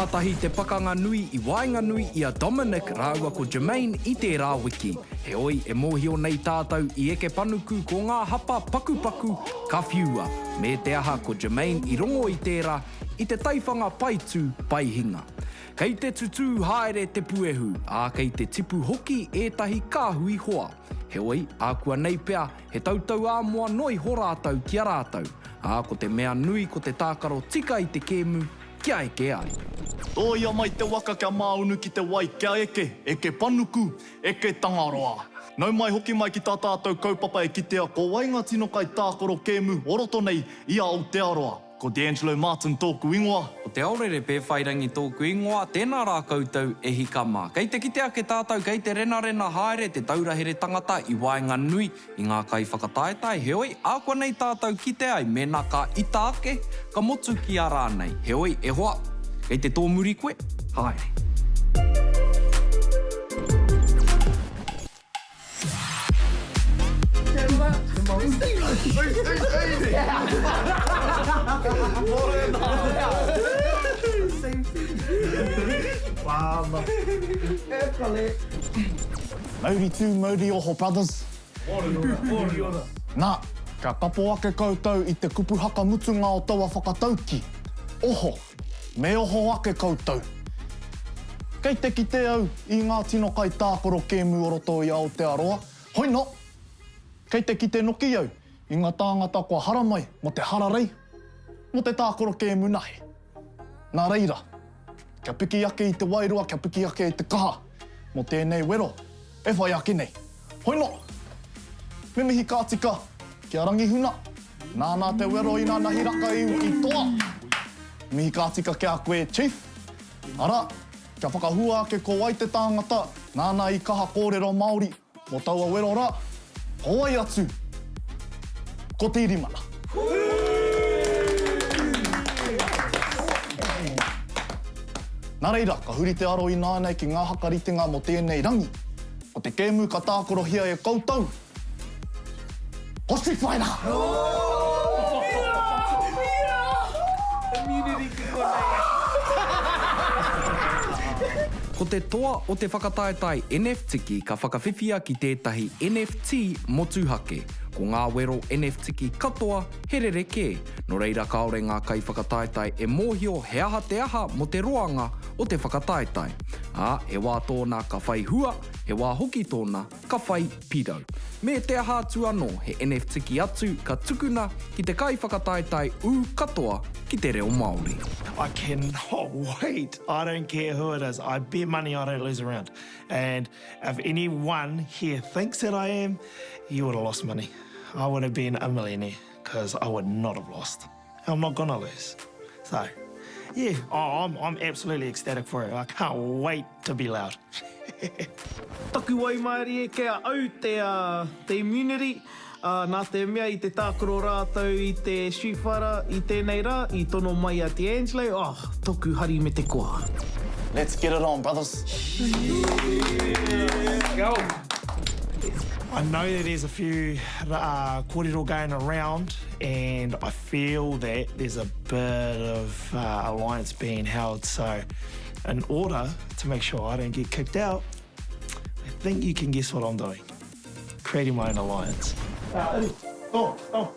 Kātahi te pakanga nui i waenganui i a Dominic rāua ko Jermaine i tērā wiki. Heoi, e mōhio nei tātou i eke panuku ko ngā hapa pakupaku ka whiua. Me te aha ko Jermaine i rongo i tērā, i te taiwhanga pai tū, pai hinga. Kei te tutū haere te puehu, ā, kei te tipu hoki ētahi kāhui hoa. Heoi, ākuanei pea, he tautauāmoa noa iho rātou ki a rātou. Ā, ko te mea nui ko te tākaro tika i te kēmu kia eke ai. Tōia mai te waka kia māunu ki te wai, kia eke, eke panuku, eke Tangaroa. Nau mai hoki mai ki tā tātou kaupapa e kitea ko wai ngā tino kaitākaro kēmu o roto nei i a Aotearoa. Ko D'Angelo Martin tōku ingoa. Ko Te Aorere Pēwhairangi tōku ingoa, tēnā rā koutou e hika mā. Kei te kite ake tātou kei te renarena haere te taura here tangata i waenganui i ngā kaiwhakataetae, heoi, ākuanei tātou kite ai mēnā ka ita ake, ka motukia rānei. Heoi, e hoa, kei te tōmuri koe? Haere. Mauri tū, mauri oho brothers. Nā, kia kapo ake koutou i te kupu haka mutunga o taua whakatauki, oho. Me oho ake koutou. Kei te kite au i ngā tino kaitākaro kēmu o roto i Aotearoa, hoi no! Kei te kite noki au i ngā tāngata kua haramai mō te hararei, mō te tākaro kēmu nahe. Nā reira, kia piki ake i te wairua, kia piki ake i te kaha mō tēnei wero e whai ake nei. Hoi no! Me mihi ka tika ki a Rangihuna, nāna te wero inanahi raka i i toa. Mihi ka tika ki a koe Chief. Arā, kia whakahua ake ko wai te tāngata nāna i kaha kōrero Māori mō taua wero rā, ko wai atu? Ko Tīrimana. Nā reira, ka huri te aro ināianei ki ngā hakaritenga mō tēnei rangi. Ko te kēmu ka tākarohia e koutou, ko Street Fighter! Ko te toa o te whakataetae NFTiki ka whakawhiwhia ki tētahi NFT motuhake. Ko ngā wero NFTiki katoa he rerekē, nō reira kāore ngā kaiwhakataetae e mōhio he aha te aha mō te roanga o te whakataetae. Ā, he wā tōna ka whai hua, he wā hoki tōna ka whai pirau. Me te aha atu anō, he NFTiki atu ka tukuna ki te kaiwhakataetae ū katoa ki te reo Māori. I cannot wait, I don't care who it is, I bet money I don't lose a round and if anyone here thinks that I am, you would have lost money, I would have been a millionaire cause I would not have lost. I'm not gonna lose. So, yeah, oh, I'm, I'm absolutely ecstatic for it. I can't wait to be loud. Taku waimarie kei a au te, uh, te immunity, uh, nā te mea i te tākaro rātou i te Street Fighter i tēnei rā, i tono mai a D'Angelo, oh, toku hari me te koa. Let's get it on, brothers. Go! I know that there's a few uh, kōrero going around and I feel that there's a bit of uh, alliance being held so in order to make sure I don't get kicked out, I think you can guess what I'm doing. Creating my own alliance. Uh, oh, oh.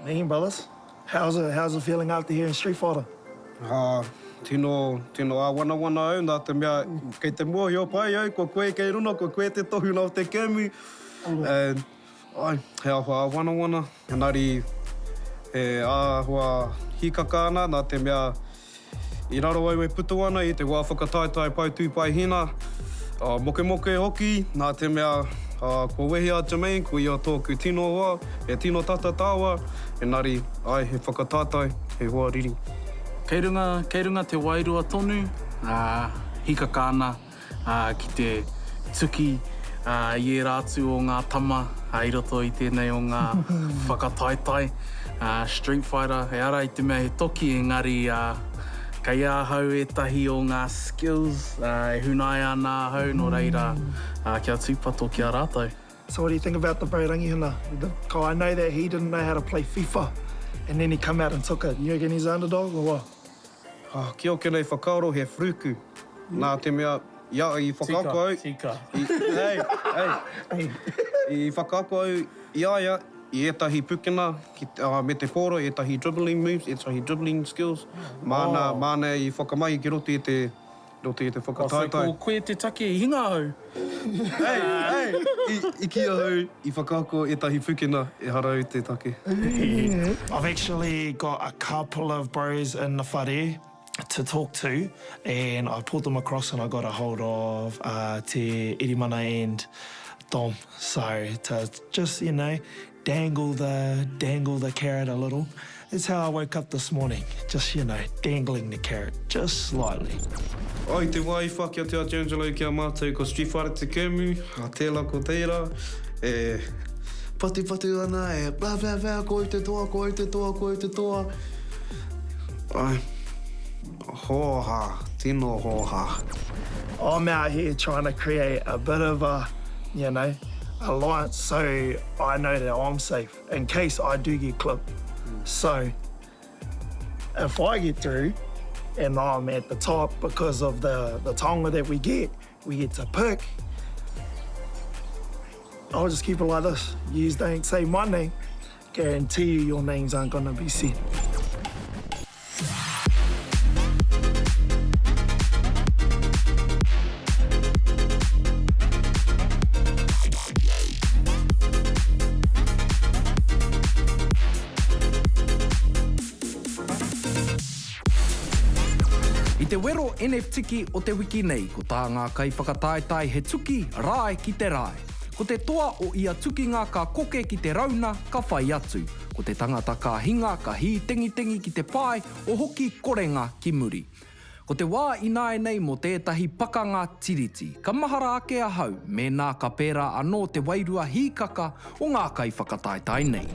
Man, brothers, how's it, how's it feeling after hearing Street Fighter? Ah, tino, tino āwanawana au nā te mea kei te mōhio pai au ko koe kei runa, ko koe te tohunga o te kēmu. And, ai, he āhua āwanawana, engari e āhua hīkaka ana nā te mea I raro au e putu ana i te wā whakataetae pae tū pae hina, mokemoke hoki, nā te mea kua wehi a Jermaine, ko ia tōku tino hoa, he tino tata tāua, engari, āe, he whakataetae, he hoa riri. Kei runga, kei runga te wairua tonu, ā, hikaka ana ā, ki te tuki i ērā atu o ngā tama i roto i tēnei o ngā whakataetae Street Fighter. Ehara i te mea he toki engari kei ahau ētahi o ngā skills e hunaia ana ahau nō reira kia tūpato ki a rātou. So what do you think about the bro Rangihuna? The, I know that he didn't know how to play FIFA and then he come out and took it. You reckon he's the underdog or what? Ah, ki ōku nei whakaaro he whruku. Nā te mea, i a i whakaako au... Tika, tika. I, hei, hei. I whakaako au i a ia i ētahi pukena ki, uh, me te pōro, ētahi dribbling moves, ētahi dribbling skills. Māna, oh. māna i whakamahi ki roto i te, roto i te whakataetae. Ko koe te take i hinga ahau. Hei, hei, i, i ki ahau, i whakaako ētahi pukena, ehara au te take. I've actually got a couple of bros in the whare to talk to and I pulled them across and I got a hold of uh, Te Irimana and Dom. So to just, you know, dangle the, dangle the carrot a little. It's how I woke up this morning, just, you know, dangling the carrot, just slightly. I te wā i whaki atu a D'Angelo ki a mātou ko Street Fighter te kēmu, a tēla ko tērā, e patupatu ana, e blah blah blah, ko au te toa, ko au te toa, ko au te toa. Ai, hōhā, tino hōhā. I'm out here trying to create a bit of a, you know, alliance so I know that I'm safe in case I do get clipped. So if I get through and I'm at the top because of the, the taonga that we get, we get to pick. I'll just keep it like this. You don't say my name, guarantee you your names aren't gonna be said. I te wero NFTiki o te wiki nei, ko tā ngā kaiwhakataetae he tuki rae ki te rae. Ko te toa o ia tukinga ka koke ki te rauna ka whai atu. Ko te tangata ka hinga ka hītengitengi ki te pae o hoki korenga ki muri. Ko te wā ināianei mō tētahi pakanga tiriti. Ka mahara ake ahau mēnā ka pērā anō te wairua hīkaka o ngā kaiwhakataetae nei.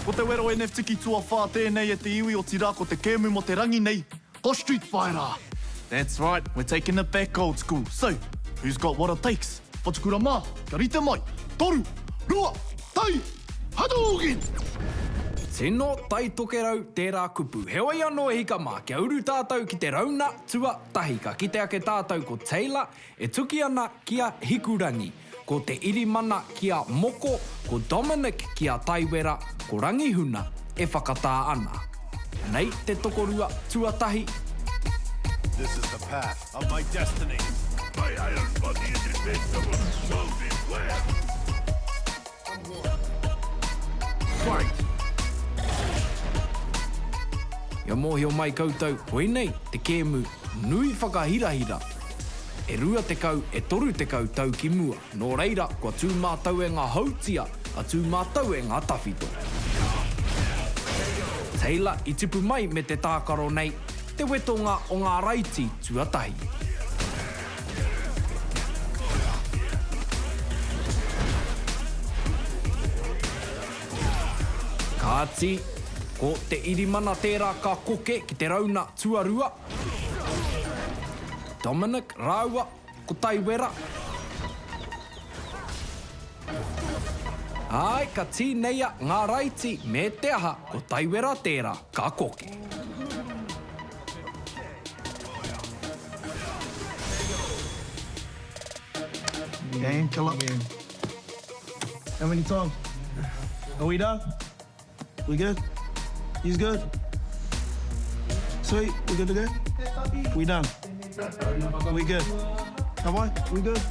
Ko te wero NFTiki tuawhā tēnei e te iwi otirā ko te kēmu mō te rangi nei, ko Street Fighter! That's right, we're taking it back old school. So, who's got what it takes? Whatukura mā, kia rite mai! Toru! Rua! Tai! Hadouken! Tino Taitokerau tērā kupu. Heoi anō e hika mā, kia uru tātou ki te rauna tuatahi. Ka kite ake tātou ko Taylor e tuki ana ki a Hikurangi. Ko Te Irimana ki a Moko, ko Dominic ki a Taiwera, ko Rangihuna e whakatā ana. Nei te tokorua tuatahi. This is the path of my destiny. My iron body is invincible, so beware! Fight! Kia mōhio mai koutou, koinei te kēmu nui whakahirahira e 20, e 30 tau ki mua. Nō reira, kua tū mātou e ngā houtia, ka tū mātou e ngā tawhito. Taylor i tipu mai me te tākaro nei, te wetonga o ngā raiti tuatahi. Kāti, ko Te Irimana tērā ka koke ki te rauna tuarua. Dominic rāua ko Taiwera. Āe, ka tīneia ngā raiti me te aha ko Taiwera tērā ka koke. Game killer. How many times? Are we done? We good? He's good? Sweet, we good to go? We done. We good. Have I? We good?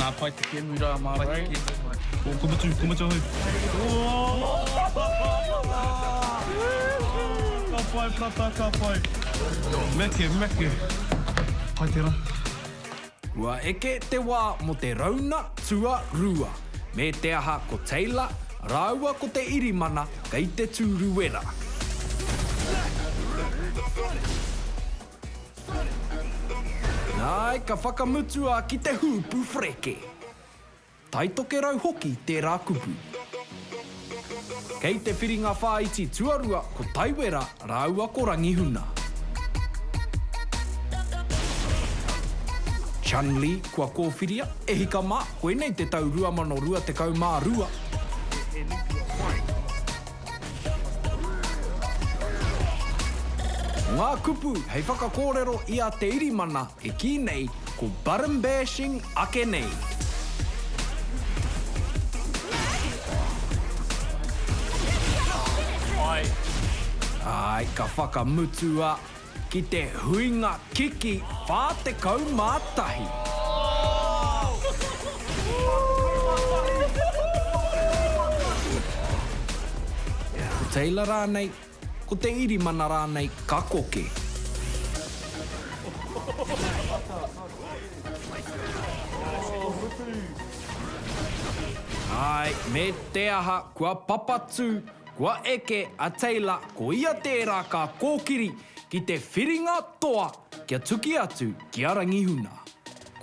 Nā, pai te kēmu rā, mā Ray. Oh, ko mutu, ko mutu ahau. Ka pai, brata, ka pai. Meke, meke. Pai tērā. Kua eke te wā mō te rauna tuarua. Me te aha ko Taylor? rāua ko Te Irimana kei te tūru wera. Nāi, ka whakamutua ki te hūpu whareke. Taitokerau hoki tērā kupu. Kei te whiringa whāiti tuarua ko Taiwera rāua ko Rangihuna. Chun-Li kua kōwhiria, e hika mā, koinei te tau 2022. Ngā kupu hei whakakōrero i a Te Irimana e kī nei ko button bashing ake nei. Āe, ka whakamutua ki te huinga kiki 41. Ko Taylor rānei, ko Te Irimana rānei ka koke. Āe, me te aha, kua papatū, kua eke a Taylor, ko ia tērā ka kōkiri ki te whiringa toa kia tuki atu ki a Rangihuna.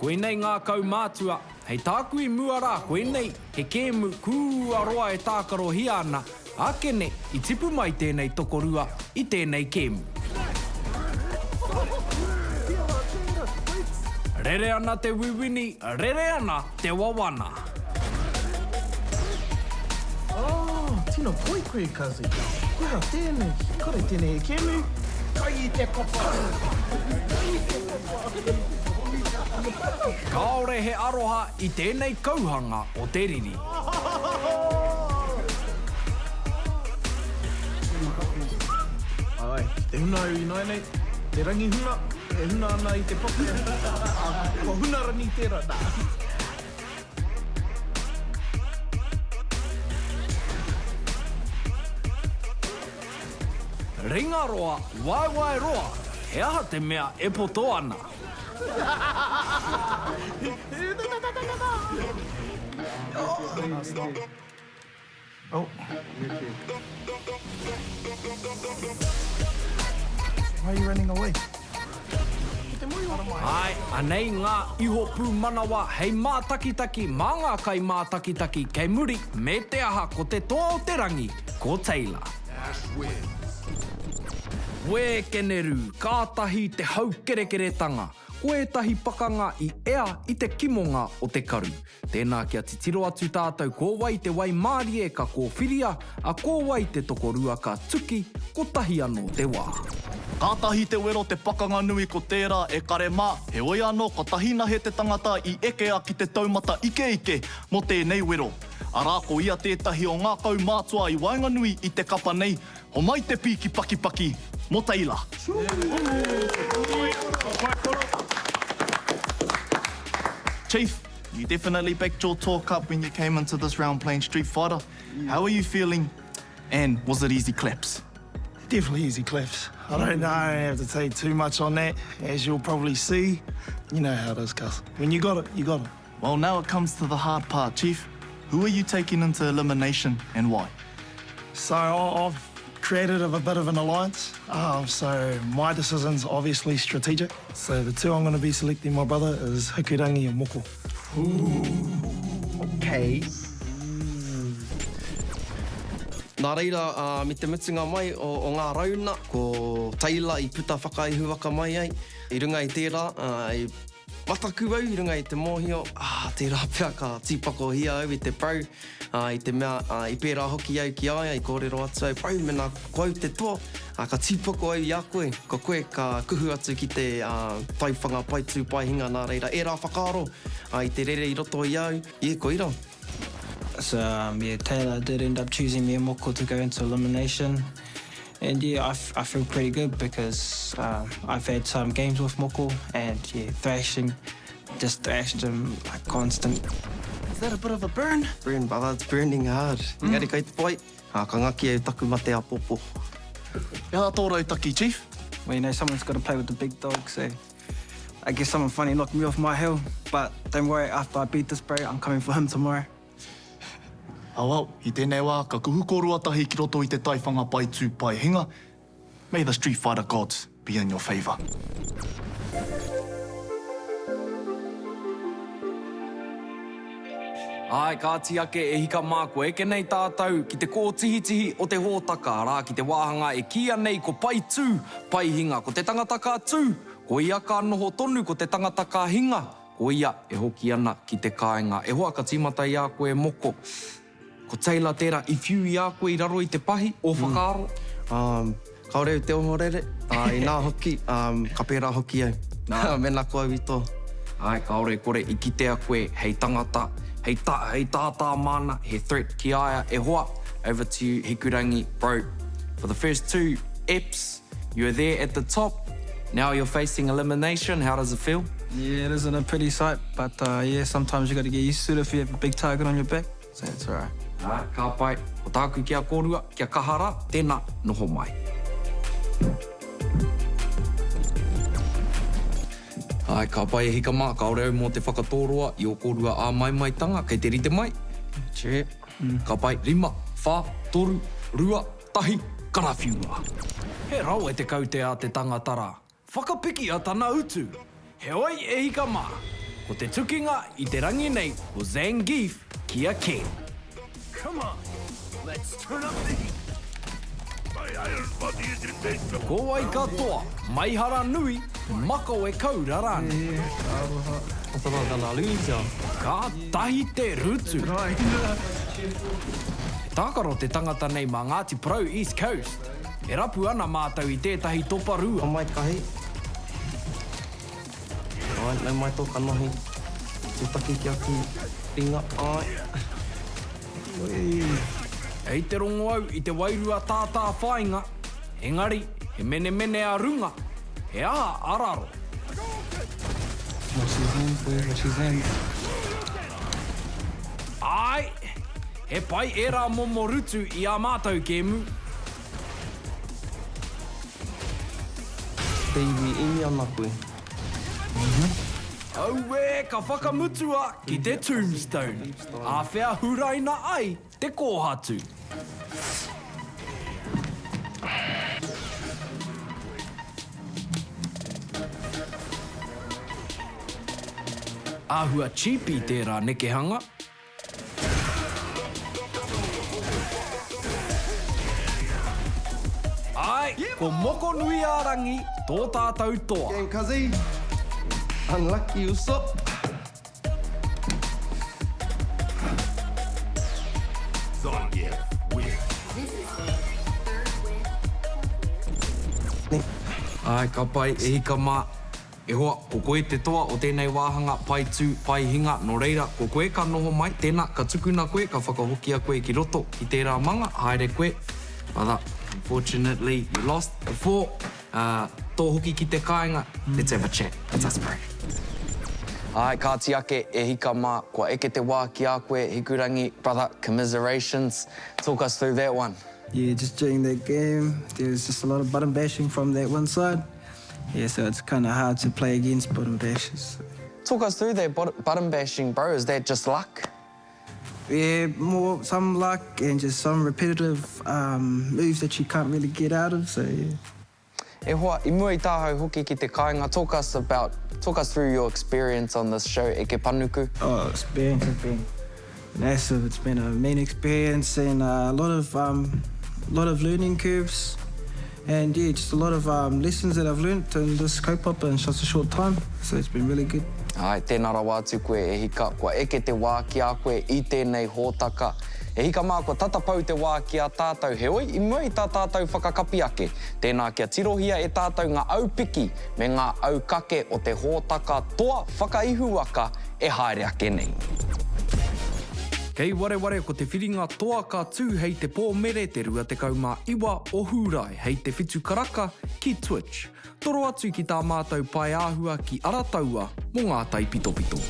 Koinei ngā kaumātua, hei tāku i mua rā koinei he kēmu kua roa e tākarohia ana, ākene i tipu mai tēnei tokorua i tēnei kēmu. Rere ana te wiwini, rere ana te wawana. Oh, tino koi koe, Kazi. Koira tēnei, kore tēnei he kēmu. Kai i te papa! Kai i te papa! Kāore he aroha i tēnei kauhanga o te riri. Ai, te huna au ināianei, te rangi huna, e huna ana i te papa, kua huna rangi tērā, nā. Ringa roa, waewae roa, he aha te mea e poto ana? Oh. Why are you running away? Āe, anei ngā iho pūmanawa hei mātakitaki mā ngā kaimātakitaki kei muri, me te aha ko te toa o te rangi, ko Taylor. Wēkenerū, kātahi te haukerekeretanga, ko ētahi pakanga i ea i te kimonga o te karu. Tēnā kia titiro atu tātou ko wai te waimārie ka kōwhiria, a ko wai te tokorua ka tuki, kotahi anō te wā. Kātahi te wero te pakanga nui ko tērā e kare mā, heoi anō kotahi nahe te tangata i ekea ki te taumata ikeike mō tēnei wero. Arā ko ia tētahi o ngā kaumātua i waenganui i te kapa nei, homai te pīki pakipaki mō Taylor. Chief, You definitely backed your talk up when you came into this round playing Street Fighter. How are you feeling and was it easy claps? Definitely easy claps. I don't know, I don't have to say too much on that. As you'll probably see, you know how it is, cuz. When you got it, you got it. Well, now it comes to the hard part, Chief. Who are you taking into elimination and why? So I've created a bit of an alliance. Um, so my decision's obviously strategic. So the two I'm going to be selecting, my brother, is Hikurangi and Moko. Ooh, okay. Nā reira, uh, me te mutunga mai o, o ngā rauna, ko Taylor i puta whakaihuwaka mai ai. I runga i tērā, uh, i Mataku au i runga i te mōhio, ā, tērā pea ka tīpakohia au i te bro, ā, i te mea, ā, i pērā hoki au ki a ia, i kōrero atu au, bro, mēnā ko au te toa, ā, ka tīpako au i a koe, ko koe ka kuhu atu ki te, ā, taiwhanga pae tū pae hinga, nā reira, ērā whakaaro, ā, i te rere i roto i au, yeah, koira. So um, yeah, Taylor did end up choosing me and Moko to go into elimination. And yeah, I, I feel pretty good because um, I've had some games with Moko and yeah, thrashing, just thrashed him like constant. Is that a bit of a burn? Burn, brother, it's burning hard. Mm. Engari kei te pai, ah, ka ngaki au taku mate apopo. He aha tō rautaki, Chief? Well, you know, someone's got to play with the big dogs, so I guess someone finally knocked me off my hill. But don't worry, after I beat this bro, I'm coming for him tomorrow. Oh well, i tēnei wā, ka kuhu kōrua tahi ki roto i te taiwhanga pai tū pai hinga, May the Street Fighter gods be in your favour. Āe, kāti ake e hika mā, kua eke nei tātou ki te kōtihitihi o te hōtaka, arā, ki te wāhanga e kīia nei ko Pai Tū, Pai Hinga. Ko te tangata ka tū, ko ia ka noho tonu, ko te tangata ka hinga, ko ia e hoki ana ki te kāinga. E hoa, ka tīmata i a koe e Moko. Ko Taylor tērā i whiu i a koe i raro i te pahi, ō whakaaro? Um, kāore au te ohorere, ā, inā hoki, um, ka pērā hoki au. Mēnā ko au i toa. Āe, kāore e kore i kitea koe hei tangata, hei tā, hei tātā māna, he threat ki a ia, e hoa, over to you Hikurangi, bro, for the first two eps, you were there at the top, now you're facing elimination, how does it feel? Yeah, it isn't a pretty sight, but uh, yeah, sometimes you got to get used to it if you have a big target on your back. So it's alright. Ā, ka pai. Ko tāku ki a kōrua, kia kaha rā, tēnā, noho mai. Āe, ka pai e hika mā, kāore au mō te whakatōroa i ō kōrua āmaimaitanga, kei te rite mai? Che. Ka pai, rima, whā, toru, rua, tahi, karawhiua! He rawe te kaute a te tangata rā. Whakapikia tana utu. Heoi e hika mā, ko te tukinga i te rangi nei ko Zangief ki a Ken. Come on, let's turn up the heat. My iron body is invincible. Ko wai ka toa, maihara nui, makawe koura rānei. Kātahi te rutu! He tākaro te tangata nei mā Ngāti Porou East Coast. E rapu ana mātou i tētahi toparua. Homai kahi. Ai, nau mai tō kanohi. Tūtaki ki aku ringa, ai. Kei te rongo au i te wairua tātāwhāinga, engari he menemene a runga, he aha a raro? Watch his hands, boy, watch his hands. Āe, he pai ērā momo rutu i ā mātou kēmu. Te iwi imi ana koe. Auē, ka whakamutua ki te tombstone. Āwhea huraina ai te kōhatu. Āhua cheapy tērā nekehanga. Āe, ko Mokonuiārangi tō tātou toa. Gang cuzzy. Unlucky uso. Zangief wins. Āe, ka pai, e hika mā. E hoa, ko koe te toa o tēnei wāhanga pai tū, pai hinga, nō reira, ko koe ka noho mai, tēnā, ka tukuna koe, ka whakahokia koe ki roto ki tērā manga, haere koe, brother, unfortunately, you lost before, uh, tō hoki ki te kāinga, let's have a chat, let's us pray. Āe, kāti ake, e hika mā, kua eke te wā ki a koe, Hikurangi, brother, commiserations, talk us through that one. Yeah, just during that game, there was just a lot of button bashing from that one side. Yeah, so it's kind of hard to play against button bashers. Talk us through that button bashing, bro. Is that just luck? Yeah, more some luck and just some repetitive um, moves that you can't really get out of. So yeah. E hoa, i mua i tāhau hoki ki te kāinga, talk us about, talk us through your experience on this show, Eke Panuku. Oh, experience has been massive. It's been a mean experience and uh, a lot of um, lot of learning curves. And yeah, just a lot of um, lessons that I've learnt in this kaupapa in such a short time. So it's been really good. Āe, tēnā rawa atu koe e hika, kua eke te wā ki a koe i tēnei hōtaka. E hika mā, kua tata pau te wā ki a tātou, heoi, i mua i tā tātou whakakapi ake, tēnā kia tirohia e tātou ngā aupiki me ngā aukake o te hōtaka toa whakaihuwaka e haere ake nei. Kei wareware ko te whiringa toa ka tū hei te pō mere te 29 o Hūrae hei te whitu karaka ki Twitch. Toro atu ki tā mātou paeāhua ki Arataua mō ngā taipitopito.